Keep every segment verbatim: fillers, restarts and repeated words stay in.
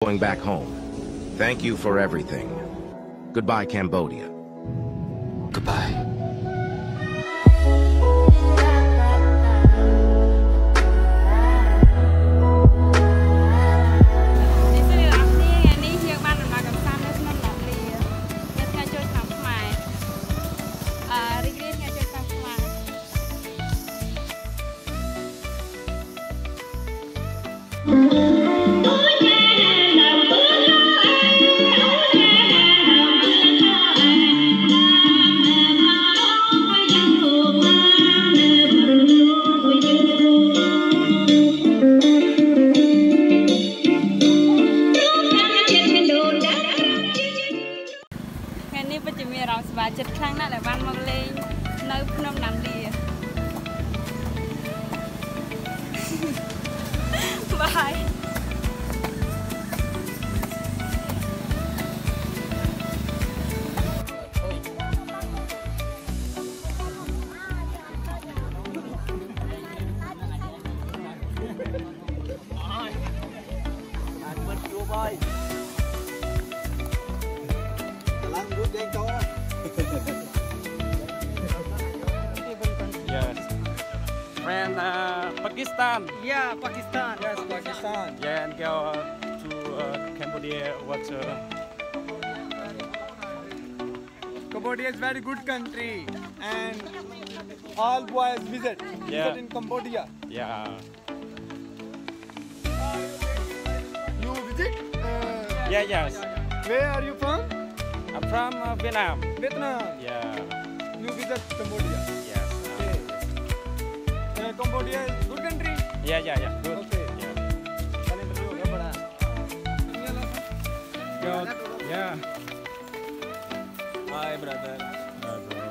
going back home. Thank you for everything. Goodbye, Cambodia. Goodbye. Ngăn ni bât jêh mi rŏng sĭt, jêt khăng nă lĕ ban mâu lêng nau Phnom Nam Lia. Bye. Yes. Friend, uh, Pakistan. Yeah, Pakistan. Yes, Pakistan. Yeah, and go to, uh, Cambodia. What, uh, Cambodia is very good country, and all boys visit, yeah, visit in Cambodia. Yeah. You visit? Uh, yeah, yes. Where are you from? I'm from, uh, Vietnam. Vietnam. Yeah. You visit Cambodia. Yes. Okay. Uh, Cambodia is good country? Yeah, yeah, yeah. Good. Okay. Yeah. Good. Yeah. Hi, brother. Hi, bro.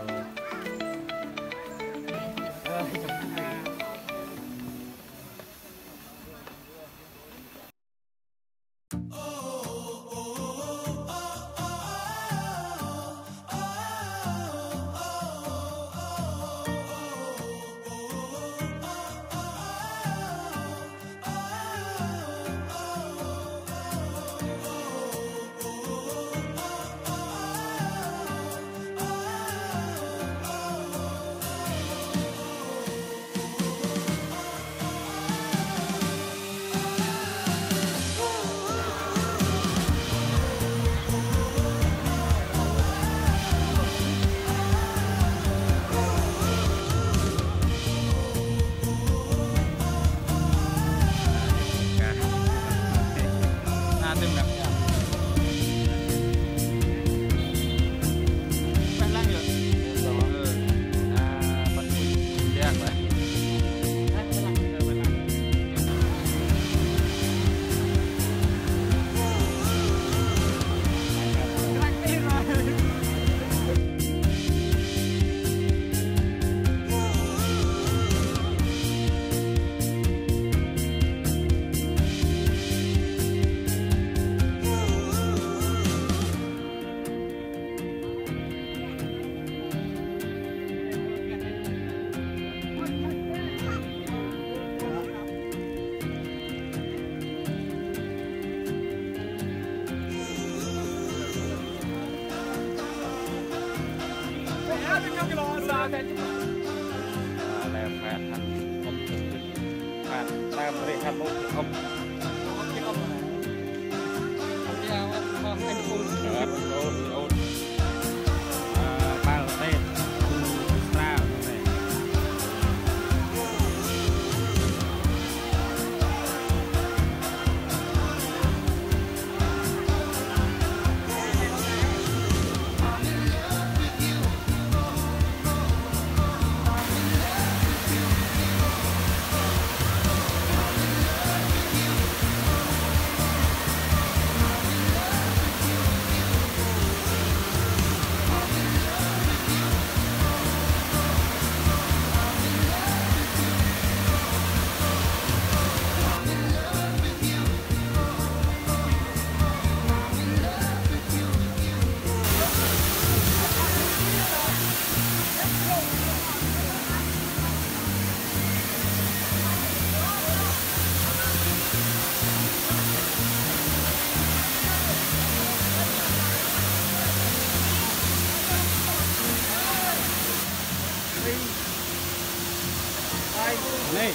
Nê.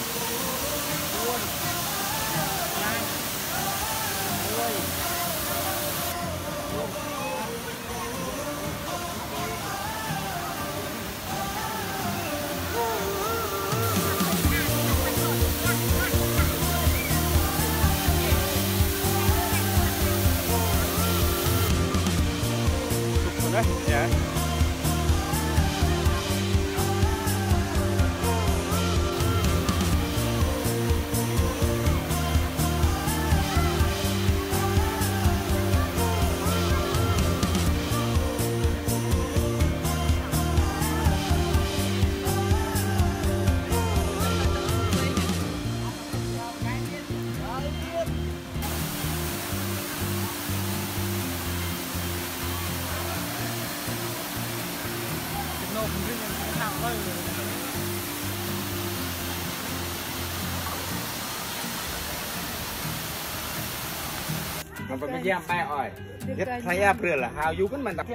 Napa mê jam pe ơi? Yết thay ap rê lah, hao yŭ kan mantap.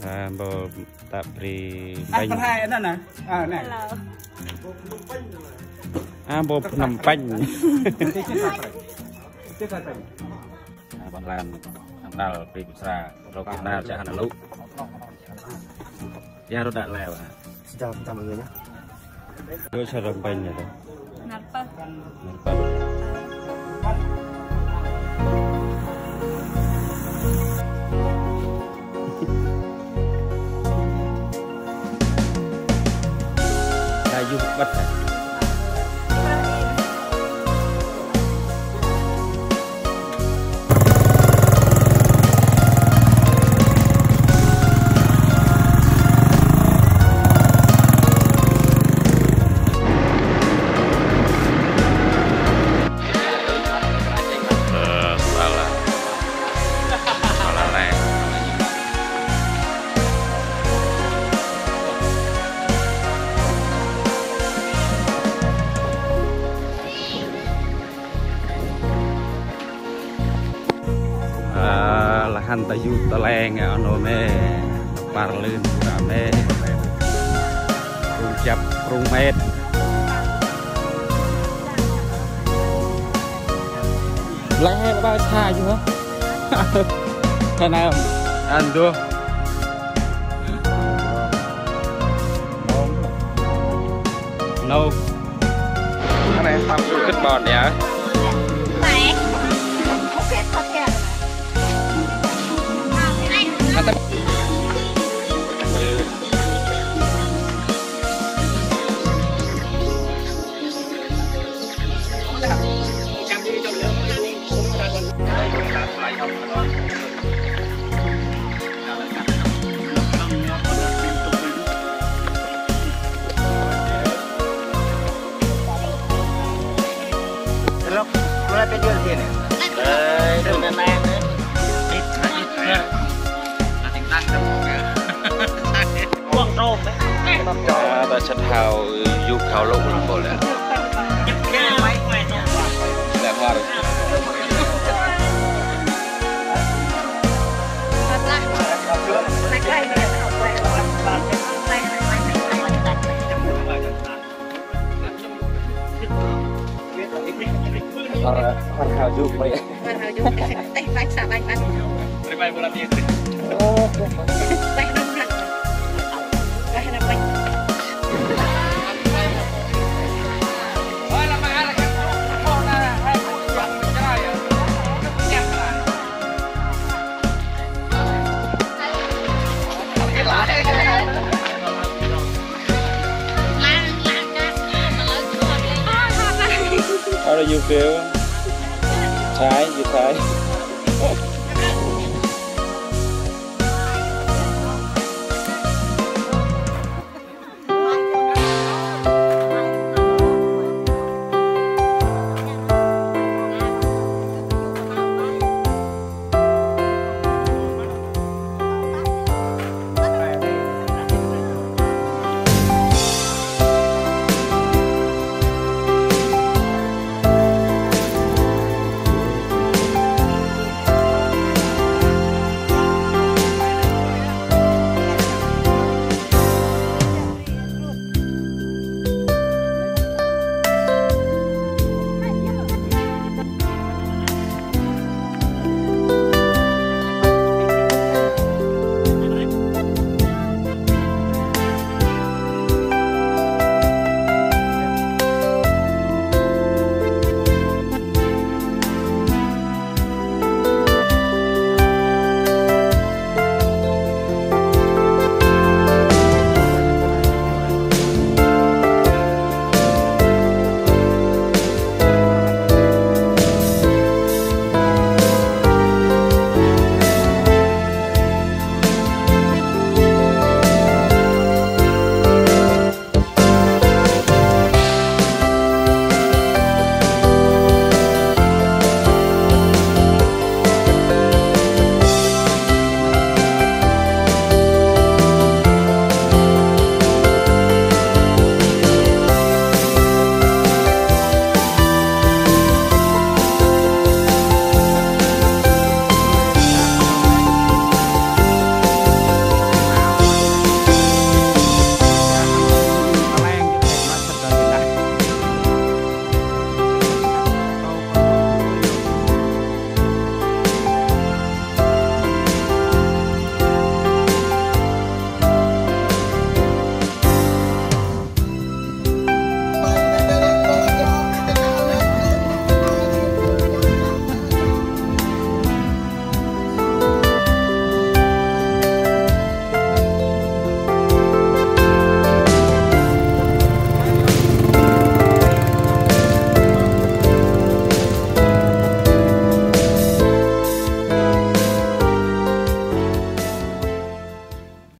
A, mbo ta bri Mpênh. Ơ, nê. A, mbo Phnom Penh. A, păng lan, ăn đal, bri Kusra, rô Kusra, chả hana lŭ. Ya, rô đă leo, a. Xin chào tất cả mọi người nhé. Dô sa rơm pênh nê. Năr pơh. Năr pơh. Đa yŭ bât hă? A, lah hăn ta yŭ ta leng, a, nô mê. Păr lưn, a, mê. Krŭng jăp, krŭng met. Lĕ he ba sa yŭ hă? He nơm. Ăn dôh. Nô. Cái này tao cứ kích bọt vậy. Này. Lok, mulai video sini. Eh, itu memang. Buang dong. A, ta săt hao yŭ khao lŭ lŭ bol lĕ. Lĕ huar. Hor, hor hao yŭ mri. Hor hao yŭ. Têh vach sa vach vach. Têh nông vach. Têh nông vach. How do you feel? Thái, you Thái?